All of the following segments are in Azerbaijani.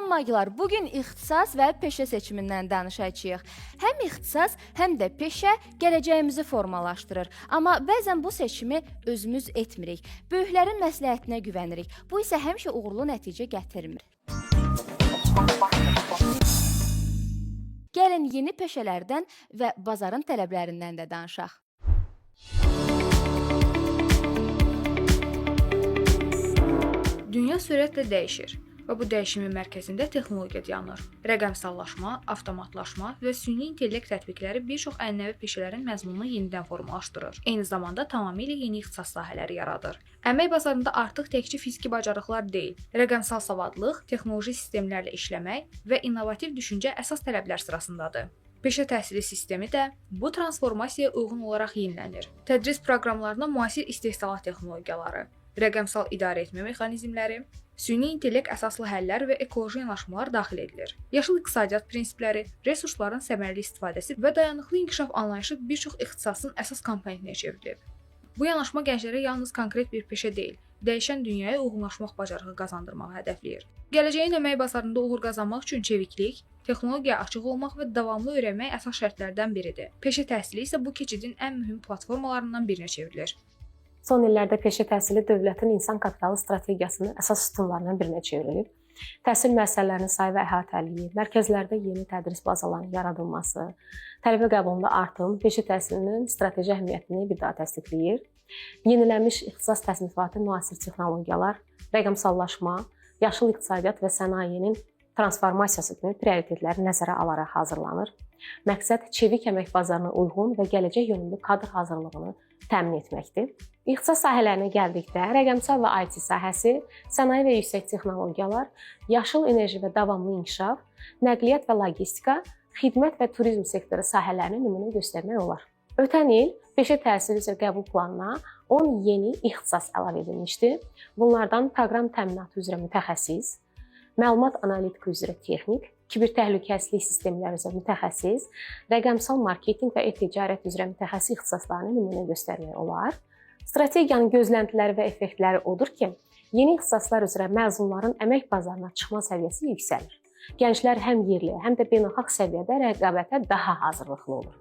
Salam Magilar, bu gün ixtisas və peşə seçimindən danışacağıq. Həm ixtisas, həm də peşə gələcəyimizi formalaşdırır. Amma bəzən bu seçimi özümüz etmirik. Böyüklərin məsləhətinə güvənirik. Bu isə həmişə uğurlu nəticə gətirmir. Gəlin yeni peşələrdən və bazarın tələblərindən də danışaq. Dünya sürətlə dəyişir və bu dəyişimin mərkəzində texnologiya dayanır. Rəqəmsallaşma, avtomatlaşma və süni intellekt tətbiqləri bir çox ənənəvi peşələrin məzmununu yenidən formalaşdırır. Eyni zamanda tamamilə yeni ixtisas sahələri yaradır. Əmək bazarında artıq təkcə fiziki bacarıqlar deyil, rəqəmsal savadlıq, texnoloji sistemlərlə işləmək və innovativ düşüncə əsas tələblər sırasındadır. Peşə təhsili sistemi də bu transformasiyaya uyğun olaraq yenilənir. Tədris proqramlarına müasir istehsalat texnologiyaları, rəqəmsal idarəetmə mexanizmləri, süni intellekt əsaslı həllər və ekoloji yanaşmalar daxil edilir. Yaşıl iqtisadiyyat prinsipləri, resursların səmərəli istifadəsi və dayanıqlı inkişaf anlayışı bir çox ixtisasın əsas komponentinə çevrilib. Bu yanaşma gənclərə yalnız konkret bir peşə deyil, dəyişən dünyaya uyğunlaşmaq bacarığı qazandırmağı hədəfləyir. Gələcəyin əmək bazarında uğur qazanmaq üçün çeviklik, texnologiyaya açıq olmaq və davamlı öyrənmək əsas şərtlərdən biridir. Peşə təhsili isə bu keçidin ən mühüm platformalarından birinə çevrilir. Son illərdə peşə təhsili dövlətin insan kapitalı strategiyasının əsas sütunlarından birinə çevrilib. Təhsil müəssisələrinin sayı və əhatəliliyi, mərkəzlərdə yeni tədris bazalarının yaradılması, tələbə qəbulunda artım peşə təhsilinin strateji əhəmiyyətini bir daha təsdiqləyir. Yenilənmiş ixtisas təsnifatı, müasir texnologiyalar, rəqəmsallaşma, yaşıl iqtisadiyyat və sənayenin transformasiyası kimi prioritetləri nəzərə alaraq hazırlanır. Məqsəd çevik əmək bazarına uyğun və gələcək yönümlü kadr hazırlığını təmin etməkdir. İxtisas sahələrinə gəldikdə, rəqəmsal və IT sahəsi, sənaye və yüksək texnologiyalar, yaşıl enerji və davamlı inkişaf, nəqliyyat və logistika, xidmət və turizm sektoru sahələrini nümunə göstərmək olar. Ötən il peşə təhsili üzrə qəbul planına 10 yeni ixtisas əlavə edilmişdi. Bunlardan proqram təminatı üzrə mütəxəssis, məlumat analitiki üzrə texnik, kiber təhlükəsizlik sistemləri üzrə mütəxəssis, rəqəmsal marketinq və e-ticarət üzrə mütəxəssis ixtisaslarını nümunə göstərmək olar. Strategiyanın gözləntiləri və effektləri odur ki, yeni ixtisaslar üzrə məzunların əmək bazarına çıxma səviyyəsi yüksəlir. Gənclər həm yerli, həm də beynəlxalq səviyyədə rəqabətə daha hazırlıqlı olur.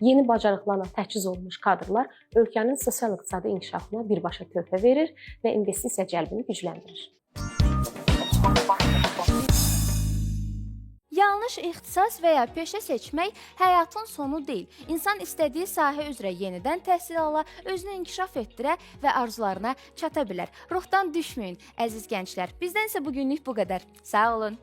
Yeni bacarıqlarla təchiz olunmuş kadrlar ölkənin sosial-iqtisadi inkişafına birbaşa töhfə verir və investisiya cəlbini gücləndirir. Yanlış ixtisas və ya peşə seçmək həyatın sonu deyil. İnsan istədiyi sahə üzrə yenidən təhsil ala, özünü inkişaf etdirə və arzularına çata bilər. Ruhdan düşməyin, əziz gənclər. Bizdən isə bu günlük bu qədər. Sağ olun.